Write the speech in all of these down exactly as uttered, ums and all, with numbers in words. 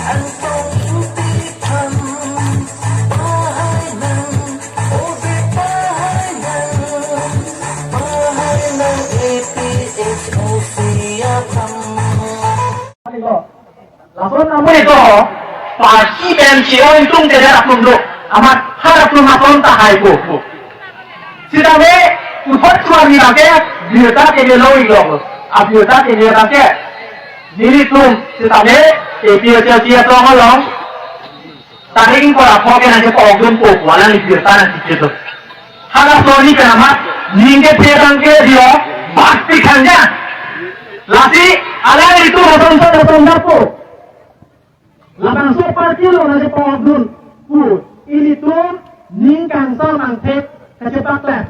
Angtong Ingti aphan pahai nang, ove pahai nang, pahai nang A P H L C aphan. Lason amoi to, party pen cheo ingtung te atum do, amat halatum ason tahai ko. Sitame, puthot chuan ni lake, birta ke ne lo ilo, a birta ke ne lake. Nelitum, sitame, A P H L C atong along, tarik ingkoi ra pho ke nangkepokdun po, wala ni birta nangkikir do. Halaso ni pen amat, ning kethe tangte dio, bak pikhang ja. Lasi, alanglitum ason ason ason dapo. Labangso party along nangkepokdun pu, ilitum ning kangsam angthek kachepaklang.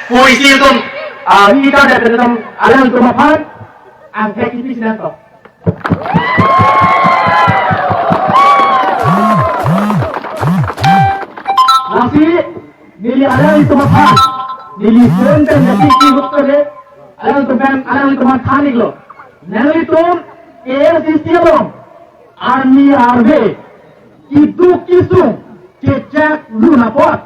Pu isi atum, ah, ni ta da atum, alanglitum aphan angthek kipi si nangtok. Lasi, neli alanglitum aphan, neli sen pen nasi ki huk kore, alanglitum pen, alanglitum aphan than-iklo. Nanglitum A S D C along, arni arve, keduk kesung, kechak lun apot.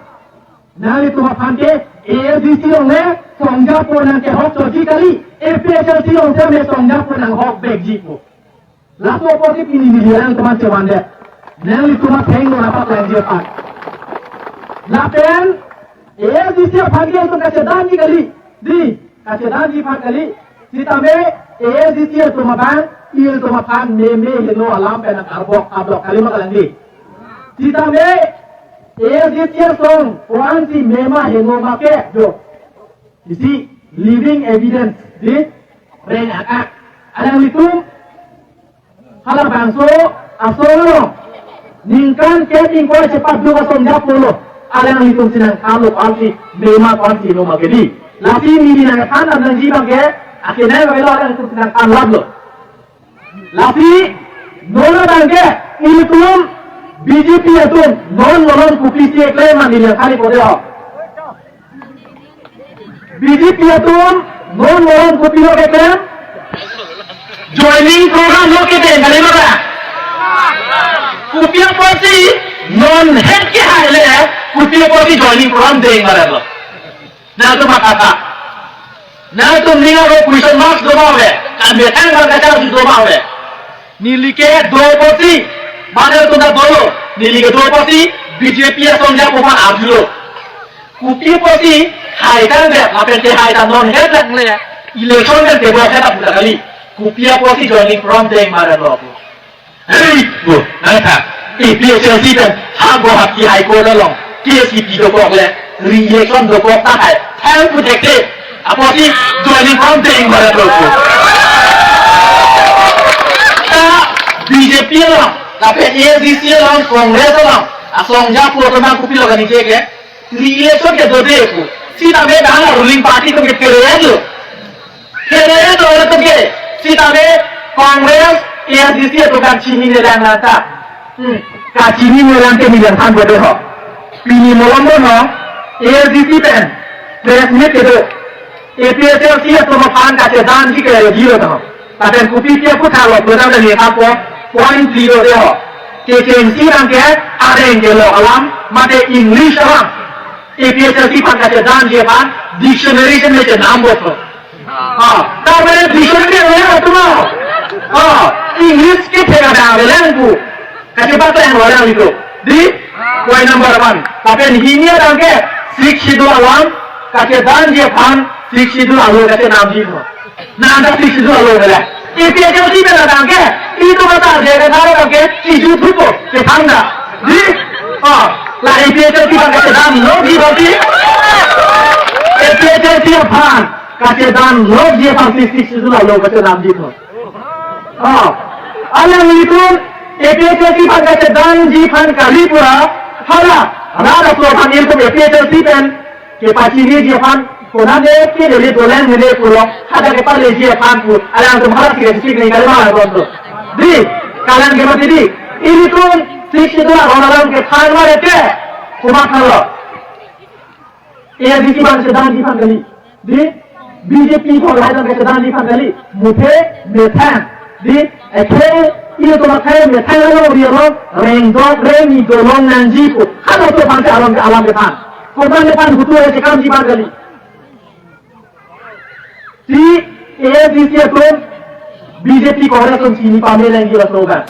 Nanglitum aphan ke A S D C along le songja apor nangkehok choji kali, A P H L C along sitame songja apor nanghok vekji ko. Laso apor ke pini neli alanglitum aphan chevan det. Nanglitum atheng lo rapat langji aphan. Lapen A S D C aphan ke itum kachedanji kali. Dei, kachedanji aphan kali. Sitame A S D C atum abang, ilitum aphan meme heno alam pen nangkarbok abok kali ma kalang dei. Sitame A S D C asong ko-ansi mema heno ma ke jo. Isi living evidence dei, reng akak. Alanglitum halabangso asong lo. Ningkan kep ingkoi chepaduk asong japo lo. Alanglitum si nangthanlo ko-ansi mema ko-ansi heno ma ke dei. Lasi neli nangthan nangji abang ke, akhirnya lo alanglitum si nangthan lap lo. Lasi, non abang ke, ilitum B J P atum, non malom kopisi keklem ma neli nangthan-ik po dei. B J P atum, non malom kopilo keklem, joining program lo kedeng kali ma ba? Kopi apotsi, non het kehai le, kopi apotsi joining program deng ma lo. Nangtum mathata. Nangtum ning arlo question mark do ma ave. Kan methang kan kachar do ma ave. Neli ke do apotsi, mane tum ta dolo. Neli ke do apotsi, B J P asong japo aphan arjulo. Kopi apotsi, hai tang det, lapen kehai ta non het lang le. Election kan tebok het aputa kali. Kopi apotsi joining program deng ma lo apo. Hei, bo, nangtha. A P H L C pen, ha Guwahati High Court along, case kipi dokok le, re-election dokok tahai, thang pu thekthe. Apotsi, joining program deng ma lo apo. Ta, B J P along, lapen A S D C along, Congress along, asong japo atum abang kopilo kaningje ke, re-election ke dode pu. Sitame dak ruling party atum ke kere lo. Kere lo atum ke. Sitame Congress, A S D C atum kan chinine lang nangta. Hmm. Kachinine lang ke neli nangthan bode ho. Pini malom bono, A S D C pen press meet kedo. A P H L C atum aphan kachedanji ke ready lo tang. Lapen kopi ke aphuthak lo, program le nangthanpo, point three lo dei ho. Kechengsi abang ke areng kelok alam, mate English alam. A P H L C aphan kachedanji aphan, dictionary si me chenam bot lo. Ah, ta mane dictionary le atum lo. Ah, English kethe kadang le lang pu. Kachepaklang lo alanglitum. Dei, point number one. Lapen hini abang ke, Sixth Schedule alam, kachedanji aphan, Sixth Schedule alo kachenamji lo. Nang ta Sixth Schedule alo le. A P H L C pen abang ke, itum ta je ke tharo abang ke, iju thupo, kethang ta. Dei, ah, la A P H L C abang kachedan lo, dei bang dei. A P H L C aphan, kachedan loji aphan Sixth Schedule alo kachenamji lo. Ah, alanglitum, A P H L C aphan kachedanji aphan kali pura, hala, hala laso aphan ilitum A P H L C pen, kepachiniji aphan, konane ke lele dolang nele pulo, hadak kepaleji aphan pu, alangtum hala tiga titik ni kali ma alam to. Dei, kalang ke mati dei, ilitum, Sixth Schedule aron alam kethan ma rete, komat halo. A S D C abang chedanji aphan kali. Dei, B J P ko lahai abang chedanji aphan kali. Muthe, methang. Dei, akhei Ini atum akhei methang along ri along rengdok rengni dolong nangji pu. Halatum aphan ke alam ke alam kethan. Komat aphan hutu ai chekam ji bang kali. Si A I C C atum B J P Congress atum chini pame nangji laso bang.